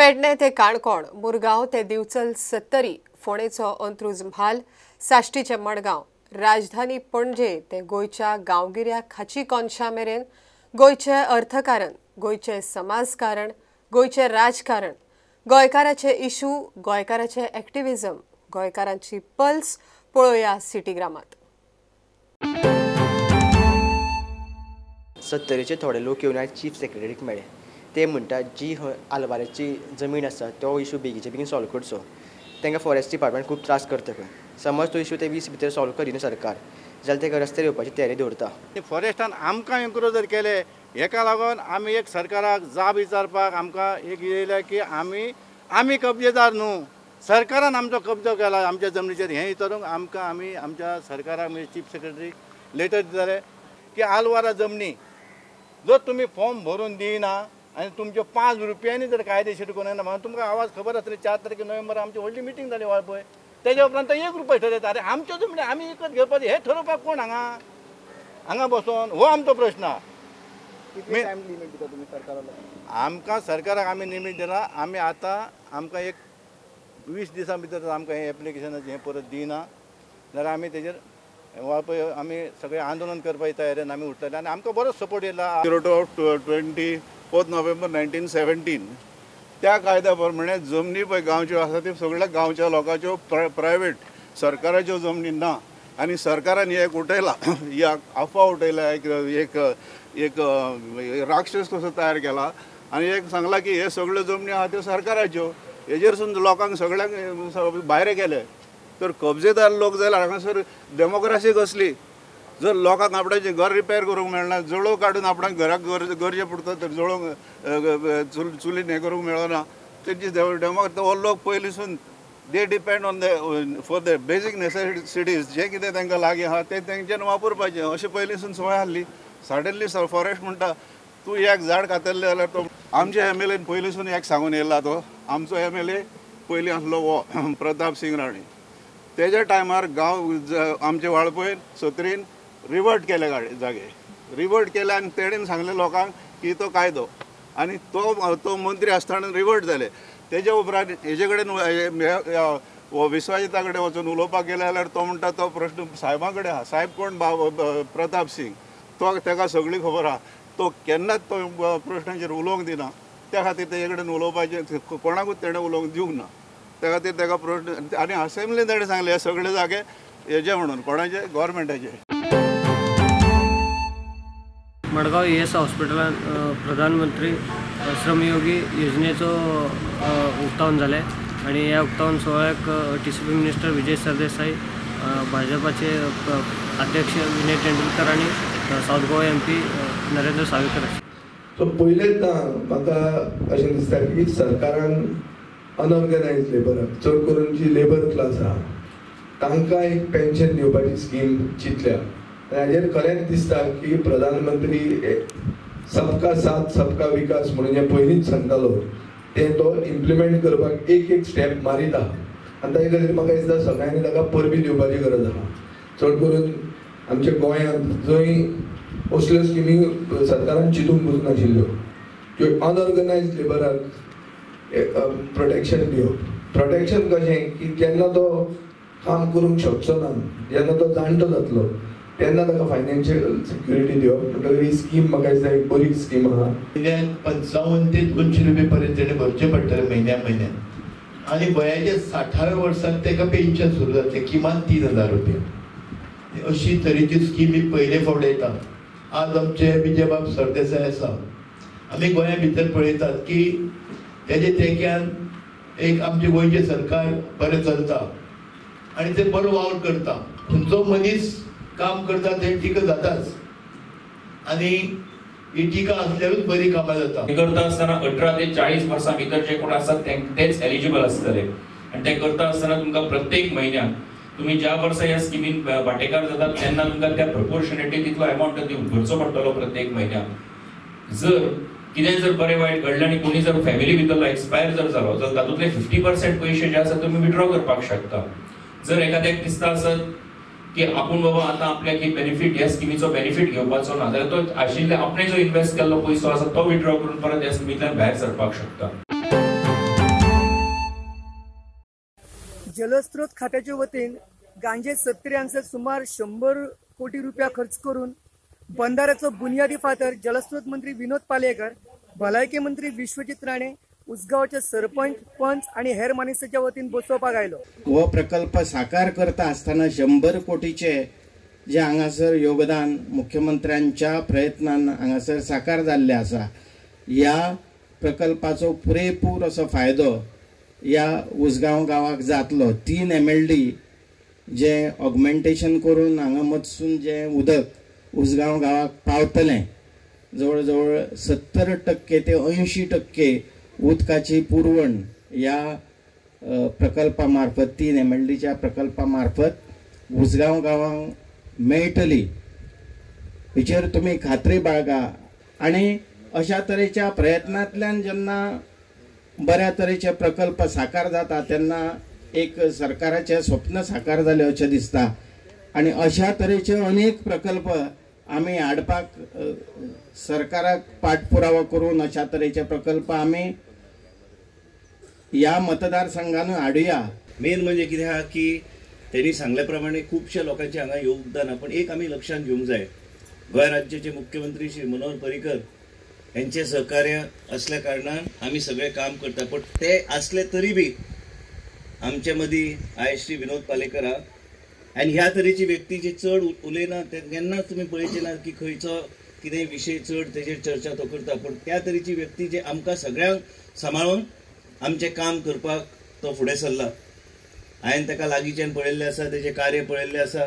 पेडणे ते काणकोण, मुरगांव ते दिवचल सत्तरी, फोंडेचो अंत्रुज म्हाल, साश्टीचे मडगांव, राजधानी पणजे ते गोंयच्या गांवगिऱ्या खाची कोनशा मेरेन गोंयचें अर्थकारण, गोंयचें समाजकारण, गोंयचें राजकारण, गोंयकाराचे इशू, गोंयकाराचे एक्टिविजम, गोंयकारांची पल्स पळोवया सिटीग्रामात। सत्तरीचे थोडे लोक येवन आयज चीफ सेक्रेटरीक मेळ्ळे, ते म्हणटात जी आलवाराची जमीन आसा तो इशू बेगीचे बेगीन सॉल्व करचो। तांकां फॉरेस्ट डिपार्टमेंट खूब त्रास करता खंय, समज तो इशू ते 20 भितर सॉल्व करिना सरकार जाल्यार ते रस्त्यार येवपाची तयारी दवरता। फॉरेस्टान आमकां एन्क्रोच जर केले हेका लागून आमी एक सरकाराक जाब विचारपाक आमकां एक येयलें की आमी कब्जेदार न्हू, सरकारान आमचो कब्जो केला आमच्या जमनीचेर। हें विचारूंक आमकां आमी आमच्या सरकाराक म्हणजे चीफ सेक्रेटरी लेटर दिताले की आलवारा जमनी जर तुमी फॉर्म भरून दिना आनी तुमच्यो 5 रुपयांनी जर कायदेशीर करूं ना म्हणून तुमकां आवाज खबर आसतली। 4 तारखे नोव्हेंबर आमची व्हडली मिटींग जाली वाळपय, तेज्या उपरांत 1 रुपया ठरयता। अरे आमच्यो जमनी आमी विकत घेवपाचें हें ठरोवपाक कोण हांगा हांगा बसोन, हो आमचो प्रश्न। आमकां सरकाराक आमी लिमीट दिला, आमी आतां आमकां एक 20 दिसां भितर आमकां हें एप्लिकेशनाचें हें परत दिना जाल्यार आमी तेजेर वाळपय आमी सगळें आंदोलन करपाची तयारेन आमी उरतले आनी आमकां बरो सपोर्ट येयला। 02 24 नोव्हेंबर 1917 त्या कायद्या प्रमाणे जमनी पळय गांवच्यो आसा त्यो सगळ्या गांवच्या लोकांच्यो प्रायवेट, सरकाराच्यो जमनी ना। आनी सरकारान एक उठयला, ही अफवा उठयला, एक एक एक राक्षस कसो तयार केला आनी एक सांगला की हे सगळ्यो जमनी आहा त्यो सरकाराच्यो। हेजेरसून लोकांक सगळ्यांक भायर केले तर कब्जेदार लोक जाल्यार हांगासर डेमोक्रेसी कसली? जर लोकांक आपणाचें घर रिपेर करूंक मेळना, जळोव काडून आपणाक घराक गरजे पडटा तर जळोवंक चुलीन हें करूंक मेळना, तेंची डेमोक्रेसी हो लोक पयलींसून they depend on the for the basic necessities जें कितें तांकां लागीं आहा तें तेंच्यान वापरपाचें अशें पयलींसून संवय आहली। सडनली फॉरेस्ट म्हणटा तूं एक झाड कातरलें जाल्यार तो आमच्या एम एल एन पयलींसून एक सांगून येयला, तो आमचो एम एल ए पयलीं आसलो हो प्रताप सिंग राणे, तेज्या टायमार गांव आमचे वाळपय सत्तरीन रिवर्ट केले गाडी जागे, रिवर्ट केले आनी तेणेन सांगलें लोकांक की तो कायदो आनी तो तो मंत्री आसतना रिवर्ट जाले। तेज्या उपरांत हेजे कडेन विश्वाजिता कडेन वचून उलोवपाक गेले जाल्यार तो म्हणटा तो प्रश्न साहेबा कडेन आहा। साहेब कोण? प्रताप सिंग, तो तेका सगळी खबर आहा, तो केन्नाच तो प्रश्नाचेर उलोवंक दिना, त्या खातीर तेजे कडेन उलोवपाचें कोणाकूच तेणें उलोवंक दिवंक ना, त्या खातीर तेका प्रश्न आनी असेंब्लीन तेणें सांगलें हे सगळे जागे हेजे म्हणून कोणाचे गोवोरमेंटाचे। मडगांव ES हॉस्पिटलान प्रधानमंत्री श्रमयोगी योजनेचो उक्तावण जालें आनी ह्या उक्तावण सुवाळ्याक TCP minister Vijay Sardesai, भाजपाचे अध्यक्ष विनय तेंडुलकर आनी south Goa MP Narendra Sawaikar. So पयलेच म्हाका अशें दिसता की सरकारान अनऑर्गनायज लेबराक, चड करून जी लेबर क्लास आहा तांकां एक पेन्शन दिवपाची स्कीम चिंतल्या आनी हाजेर खरेंच दिसता की प्रधानमंत्री सबका साथ सबका विकास म्हणून हें पयलींच सांगतालो तें तो इम्प्लिमेंट करपाक एक एक स्टेप मारीत आहा आनी ताजे खातीर म्हाका दिसता सगळ्यांनी ताका परबी दिवपाची गरज आहा। चड करून आमच्या गोंयांत जंय असल्यो स्किमी सरकारान चिंतूंक पसून नाशिल्ल्यो त्यो अनऑर्गनायज लेबराक प्रोटेक्शन दिवप। प्रोटेक्शन कशें की जेन्ना तो काम करूंक शकचो ना, जेन्ना तो जाणटो जातलो तेन्ना ताका फायनान्शियल सिक्युरिटी दिवप। म्हणटकीर ही स्कीम म्हाका दिसता एक बरी स्कीम आहा। म्हयन्याक 55 ते 200 रुपये पर्यंत तेणें भरचें पडटलें म्हयन्या म्हयन्याक आनी वयाच्या 60व्या वर्साक ताका पेन्शन सुरू जातलें किमान 3000 रुपया। अशी तरेची स्कीम ही पयले फावट येता। आज आमचे विजयबाब सरदेसाय आसा, आमी गोंया भितर पळयतात की तेजे तेक्यान एक आमचें गोंयचें सरकार बरें चलता आनी ते बरो वावर करता। खंयचो मनीस काम करता ते टिका जाताच आनी ही टिका आसल्यारूच बरी कामां जाता। करता आसतना 18 ते 40 वर्सां भितर जे कोण आसात तेच एलिजिबल आसतले आनी ते करता आसतना तुमकां प्रत्येक म्हयन्याक तुम्ही ज्या वर्सा ह्या स्किमीन वांटेकार जातात तेन्ना तुमकां त्या प्रपोर्शनेटली तितलो एमावंट भरचो पडटलो प्रत्येक म्हयन्याक। जर कितें जर बरें वायट घडलें आनी कोणी जर फॅमिली भितरलो एक्सपायर जर जालो जाल्यार तातूंतले 50% पयशे जे आसा तुमी विड्रॉ करपाक शकता। जर एखाद्याक दिसता आसत की आपूण बाबा आतां आपल्याक ही बेनिफीट ह्या स्किमीचो बेनिफीट घेवपाचो ना जाल्यार तो आशिल्ले आपणे जो इन्वेस्ट केल्लो पयसो आसा तो विड्रॉ करून परत ह्या स्किमींतल्यान भायर सरपाक शकता। जलस्रोत खात्याचे वतीन गांजे सत्तरी हांगसर सुमार 100 कोटी रुपया खर्च करून बंधाऱ्याचो बुनियादी फातर जलस्रोत मंत्री विनोद पालयेकर, भलायकी मंत्री विश्वजीत राणे, उसगांवचे सरपंच, पंच आणि हेर मानेस्तांच्या वतीन बसोवपाक आयलो. हो प्रकल्प साकार करता आसतना 100 कोटीचे जे हांगासर योगदान मुख्यमंत्र्यांच्या प्रयत्नान हांगासर साकार जाल्ले आसा. ह्या प्रकल्पाचो पुरेपूर असो फायदो ह्या उसगांव गांवाक जातलो. 3 MLD जे ऑगमेंटेशन करून हांगा मदसून जे उदक उसगांव गांवाक पावतलें, जवळ जवळ 70% ते 80% उदकाची पुरवण ह्या प्रकल्पा मार्फत 3 MLDच्या प्रकल्पा मार्फत उसगांव गांवांक मेळटली हेचेर तुमी खात्री बाळगा. आनी अशा तरेच्या प्रयत्नांतल्यान जेन्ना बऱ्या तरेचे प्रकल्प साकार जाता तेन्ना एक सरकाराचें स्वप्न साकार जालें अशें दिसता. आनी अशा तरेचे अनेक प्रकल्प आमी हाडपाक सरकाराक पाठपुरावो करून अशा तरेचे प्रकल्प आमी ह्या मतदारसंघानूय हाडुया. मेन म्हणजे कितें आहा की तेणी सांगल्या प्रमाणे खुबश्या लोकांचें हांगा योगदान आहा, पण एक आमी लक्षांत घेवंक जाय, गोंय राज्याचे मुख्यमंत्री श्री मनोहर पर्रीकर यांचे सहकार्य असल्या कारणान आमी सगळें काम करता. पण ते असले तरी बी आमचे मदीं आयज श्री विनोद पालेकर आहा आनी ह्या तरेची व्यक्ती जी चड उलयना, केन्नाच तुमी पळयचे ना की खंयचो कितें विशय चड तेजेर चर्चा तो करता, पूण त्या तरेची व्यक्ती जे आमकां सगळ्यांक सांबाळून आमचें काम करपाक तो फुडें सरला. हांवें ताका लागींच्यान पळयल्लें आसा, तेजें कार्य पळयल्लें आसा.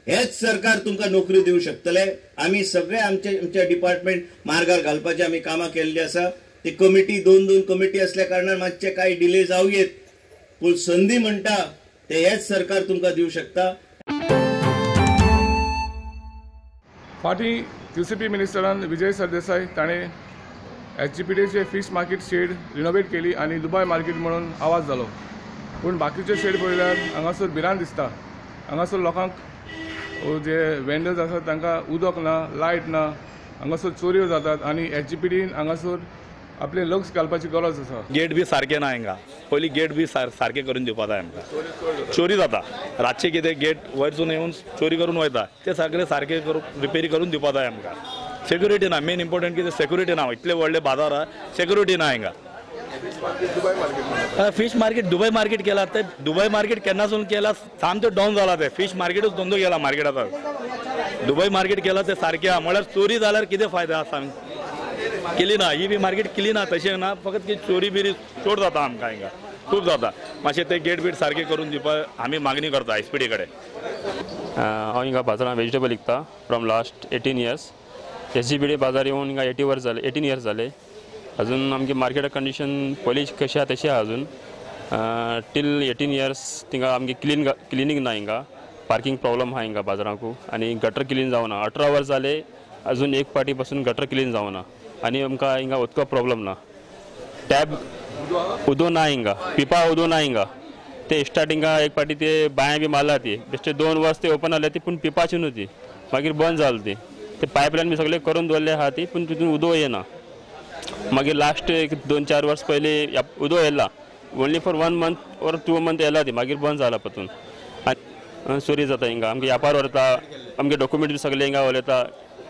हेच सरकार तुमकां नोकरी दिवंक शकतले. आमी सगळे आमचे आमच्या डिपार्टमेंट मार्गार घालपाचे आमी कामां केल्ली आसा. ती कमिटी 2-2 कमिटी असल्या कारणान मातशे कांय डिले जावं येत, पूण संदी म्हणटा ते हेच सरकार तुमकां दिवंक शकता. फाटीं TCP मिनिस्टरान विजय सरदेसाय ताणें SGPDचे फीश मार्केट शेड रिनोवेट केली आनी दुबाय मार्केट म्हणून आवाज जालो. पूण बाकीचे शेड पळयल्यार हांगासर भिरांत दिसता. हांगासर लोकांक जे वेंडर्स आसात तांकां उदक ना, लायट ना, हांगासर चोरयो जातात आनी SGPDन हांगासर आपले लक्ष घालपाची गरज आसा. गेट बी सारकें ना हांगा, पयलीं गेट बी सारकें करून दिवपा जाय आमकां. चोरी जाता रातचें, कितें गेट वयरसून येवन चोरी करून वयता, ते सगळे सारकें करून रिपेरी करून दिवपा जाय आमकां. सेक्युरिटी ना, मेन इम्पोर्टंट कितें सेक्युरिटी ना. इतले व्हडले बाजार आहा, सेक्युरिटी ना हांगा. फिश मार्केट दुबय मार्केट केला, ते दुबय मार्केट केन्नासून केला सामकें डावन जाला. ते फिश मार्केटूच धंदो केला मार्केटाचो, दुबय मार्केट केला ते सारकें आहा. म्हळ्यार चोरी जाल्यार कितें फायदो आसा? केली ना ही बी मार्केट केली ना, तशें ना, फकत की चोरी बिरी चड जाता आमकां हिंगा, खूब जाता. मातशें ते गेट बीट सारकें करून दिवपाक आमी मागणी करता SPD कडेन. हांव हिंगा बाजारान वेजिटेबल विकता फ्रॉम लास्ट 18 इयर्स. SGPD बाजार येवन हिंगा 18 इयर्स जाले. अजून आमगे मार्केटा कंडिशन पयलीं कशी आहा तशी आहा अजून. टील 18 इयर्स थिंगा आमगे क्लिनींग ना हिंगा, पार्किंग प्रॉब्लम आहा हिंगा बाजारांकू आनी गटर क्लीन जावना. 18 वर्स जाले अजून एक पाटी पासून गटर क्लीन जावना आनी आमकां हिंगा उदका प्रॉब्लम ना. टॅप उदो ना हिंगा, पिपा उदो ना हिंगा. ते स्टार्टिंगा एक पाटी ते बांय बी मारला ती बेश्टे 2 वर्स ते ओपन जाले ती, पूण पिपाची न्हू ती, मागीर बंद जाली ती. ते पायपलायन बी सगळे करून दवरले आहा ती, पूण तितून उदो येना. मागीर लास्ट एक 2-4 वर्स पयलीं उदो येयला, only for 1 month or 2 month येयला ती, मागीर बंद जाला परतून. आनी चोरी जाता हिंगा, आमगे व्यापार व्हरता, आमगे डॉक्युमेंट बी सगळे हिंगा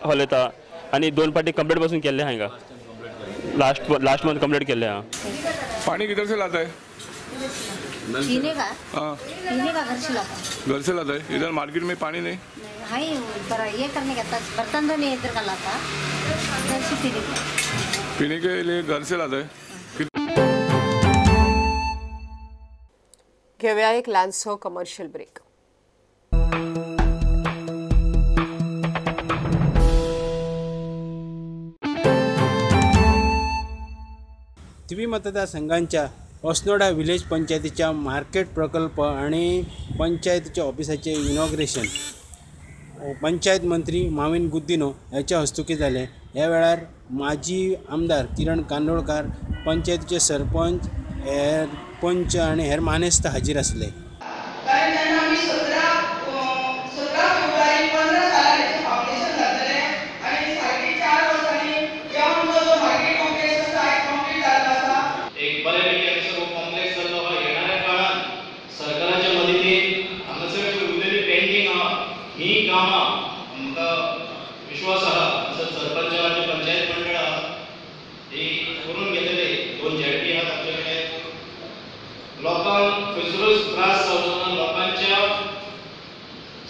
हलयता. आनी 2 पाटी कंप्लेंट बसून केल्ले आहा हिंगा, लास्ट मंथ कंप्लेंट केल्ले आहा. पानी किधर से लाता है? पीने का? हाँ, पीने का घर से लाता है. घर से लाता है? इधर मार्केट में पानी नहीं? नहीं, ये करने का बर्तन तो नहीं इधर का लाता, घर से पीने का, पीने के लिए घर से लाता है. घेऊया एक ल्हानसो कमर्शियल ब्रेक. थिवी मतदारसंघांच्या अस्नोडा विलेज पंचायतीच्या मार्केट प्रकल्प आणि पंचायतीच्या ऑफिसाचे इनॉग्रेशन पंचायत मंत्री माविन गुदिन्हो ह्याच्या हस्तुकी जालें. ह्या वेळार माजी आमदार किरण कांदोळकार, पंचायतीचे सरपंच, हेर पंच आनी हेर मानेस्त हाजीर आसले. कारण जेन्ना आमी 17 फेब्रुवारी 15 सालार हेचें फावंडेशन घातलें आनी सारकें 4 वर्सांनी ह्यो आमचो जो मार्केट कॉम्प्लेक्स आसा कम्प्लीट जाल्लो आसा. एक बऱ्यापैकी हांगासर हो कॉम्प्लेक्स जाल्लो आहा. येणाऱ्या काळात सरकाराचे ती करून घेतले. 2 झेडपी आहात आमचे कडेन. लोकांक खंयसरूच त्रास जावचो ना. लोकांच्या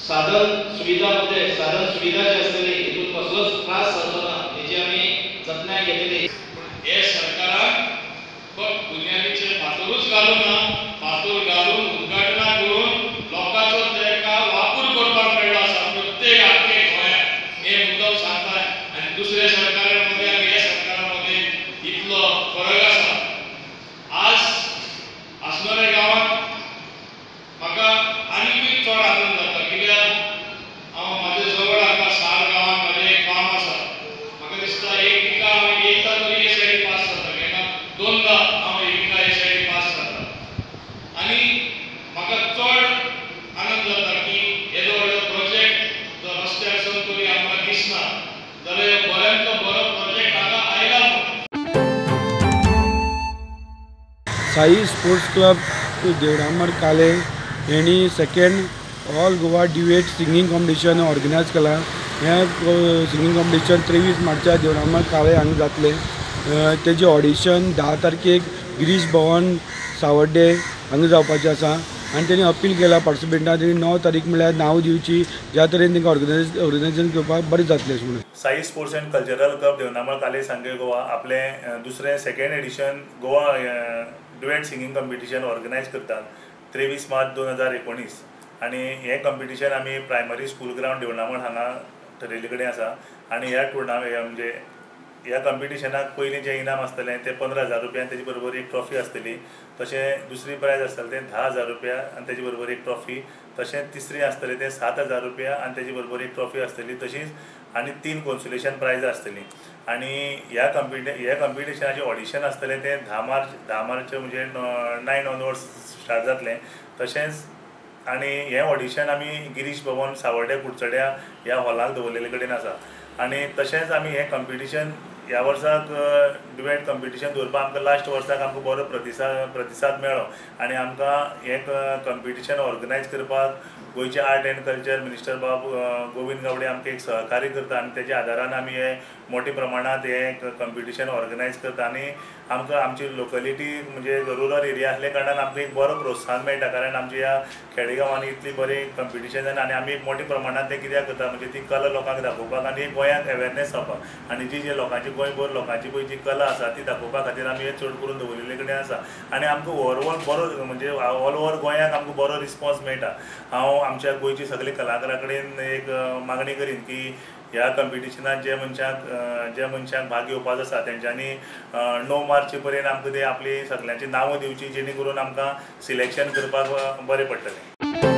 साधन सुविधा मध्ये साधन सुविधा जी आसतली हितून कसलोच त्रास जावचो ना हेची आमी जतनाय घेतली. हे सरकाराक फक्त बुन्यादीचे फातरूच घालूं ना, फातर घालून उद्घाटनां करून लोकांचो ताका वापर करपाक मेळ्ळो आसा प्रत्येक आख्खे गोंयांत. हे मुद्दम सांगता आनी दुसऱ्या सरकारा मदें आनी ह्या सरकारा मदें इतलो फरक आसा. आज आसनोड्या गांवांत म्हाका आनीकूय चड आनंद जाता कित्याक हांव म्हाज्या जवळ हांगा सार गांवांत म्हाजें एक फार्म आसा. म्हाका दिसता एक दिका हांव एकदां तरी हे सायडीन पास जाता, केन्ना दोनदां हांव एकदां हे सायडीन पास जाता आनी म्हाका चड आनंद जाता की येदो व्हडलो प्रोजेक्ट जो रस्त्यार सून तरी आमकां दिसना जाल्यार बऱ्यांतलो बरो प्रोजेक्ट हांगा आयला. साई स्पोर्ट्स क्लब देवडामर काले हेणी second all Goa duet singing competition organise केलां. हें सिंगींग कॉम्पिटिशन 23 मार्चाक देवडामर काले हांगा जातलें. तेजें ऑडिशन 10 तारखेक गिरीश भवन सावर्डे हांगा जावपाचें आसा आनी तेणी अपील केला पार्टिसिपेंटां तेणी 9 तारीख म्हळ्यार नांव दिवची ज्या तरेन तांकां ऑर्गनायजेशन करपाक बरें जातलें अशें म्हणून. Sai sports and cultural club Devnamar Kale Sanguem Goa आपलें दुसरें second edition Goa duet singing competition organise करतात 23 मार्च 2019 आनी हें कॉम्पिटिशन आमी प्रायमरी स्कूल ग्रावंड देवनामळ हांगा ठरयल्ले कडेन आसा. आनी ह्या टुर्नामेंट म्हणजे ह्या कॉम्पिटिशनाक पयलीं जें इनाम आसतलें तें 15,000 रुपया आनी तेजे बरोबर एक ट्रॉफी आसतली. तशें दुसरी प्रायज आसतलें तें 10,000 रुपया आनी तेजे बरोबर एक ट्रॉफी. तशें तिसरी आसतलें तें 7,000 रुपया आनी तेजे बरोबर एक ट्रॉफी आसतली. तशीच आनी 3 कॉन्सुलेशन प्रायज आसतली. आनी ह्या कॉम्पिटिशनाचें ऑडिशन आसतलें तें 10 मार्च म्हणजे 9 ऑनवर्ड्स स्टार्ट जातलें. तशेंच आनी हें ऑडिशन आमी गिरीश भवन सावर्ड्या कुडचड्या ह्या हॉलाक दवरलेले कडेन आसा. आनी तशेंच आमी हें कॉम्पिटिशन ह्या वर्साक डुएट कॉम्पिटिशन दवरपाक आमकां लास्ट वर्साक आमकां बरो प्रतिसाद मेळ्ळो आनी आमकां हें कॉम्पिटिशन ऑर्गनायज करपाक गोंयचे आर्ट एंड कल्चर मिनिस्टर बाब गोविंद गावडे आमकां एक सहकार्य करता आनी तेज्या आदारान आमी हे मोठ्या प्रमाणांत हें कॉम्पिटिशन ऑर्गनायज करता. आनी आमकां आमची लोकलिटी म्हणजे रुरल एरिया आसल्या कारणान आमकां एक बरो प्रोत्साहन मेळटा कारण आमच्या ह्या खेडेगांवांनी इतली बरी कॉम्पिटिशन जायना आनी आमी एक मोठ्या प्रमाणांत तें कित्याक करता म्हणजे ती कला लोकांक दाखोवपाक आनी गोंयांक अवेरनेस जावपाक आनी जी जी लोकांची गोंयभर लोकांची पळय जी कला आसा ती दाखोवपा खातीर आमी हें चड करून दवरिल्ले कडेन आसा. आनी आमकां ओवरऑल बरो म्हणजे ऑल ओवर गोंयांक आमकां बरो रिस्पॉन्स मेळटा. हांव आमच्या गोंयच्या सगळे कलाकारां कडेन एक मागणी करीन की ह्या कॉम्पिटिशनात जे मनशांक भाग घेवपाचो आसा तेंच्यांनी 9 मार्च पर्यंत आमकां ते आपली सगल्यांची नांवां दिवची जेणे करून आमकां सिलेक्शन करपाक बरें पडटलें.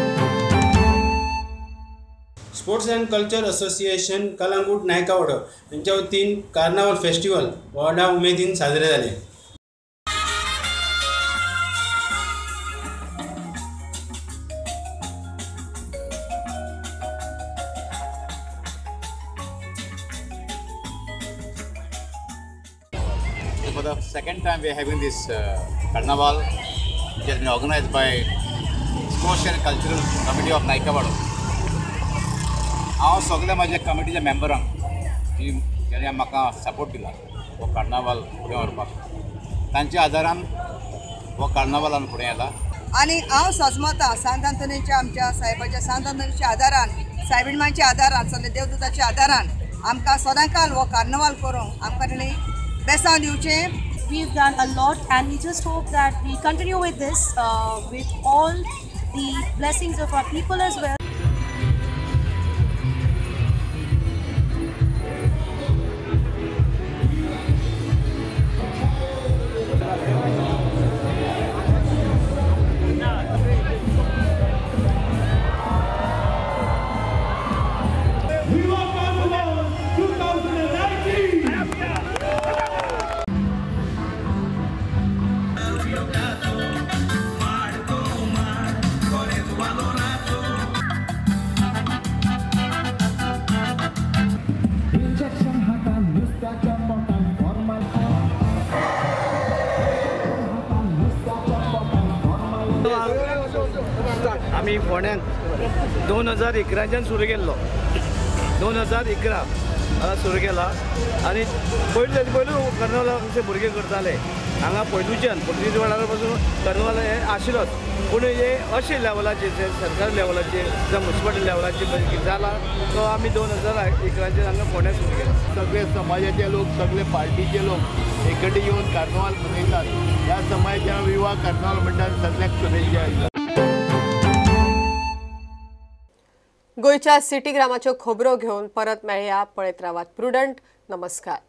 Sports and culture association Calangute Naikawado यांच्या वतीन कार्नावल फेस्टिवल व्हडा उमेदीन साजरे जाले. For the second time we are having this carnival, which has been organized by Sports and Cultural Committee of Naikawado. हांव सगळ्या म्हज्या कमिटीच्या मेंबरांक जी ज्यांनी म्हाका सपोर्ट दिला हो कार्नावाल फुडें व्हरपाक, तांच्या आदारान हो कार्नावाल आमी फुडें येला. आनी हांव सजमता सांत आंतोनीच्या आमच्या साहेबाच्या सांत आंतोनीच्या आदारान, सायबीणमांच्या आदारान, सगळे देवदूताच्या आदारान आमकां सदांकाल हो कार्नावाल करूंक आमकां तेणी बेसांव दिवचें. We've done a lot and we just hope that we continue with this with all the blessings of our people as well. आमी फोंड्यांत 2011च्यान सुरू केल्लो, 2011 हांगा सुरू केला आनी पयलू पयलू कार्निवाल आमचे भुरगे करताले हांगा पयलूच्यान पोर्तुगीज वेळार पासून कार्निवाल हें आशिल्लोच, पूण हे अशे लेवलाचेर जे सरकारी लेवलाचेर जावं म्युनिसिपालिटी लेवलाचेर कितें जाला तो आमी 2011 हांगा फोंड्या सुरू केला. सगळे समाजाचे लोक, सगळे पार्टीचे लोक एकटे येवन कार्निवाल मनयतात. ह्या समाजाच्या विवाह कार्निवाल म्हणटात. सगळ्याक शुभेच्छा दितात. गोंयच्या सिटी ग्रामाच्यो खबरो घेवन परत मेळया. पळयत रावात प्रुडंट. नमस्कार.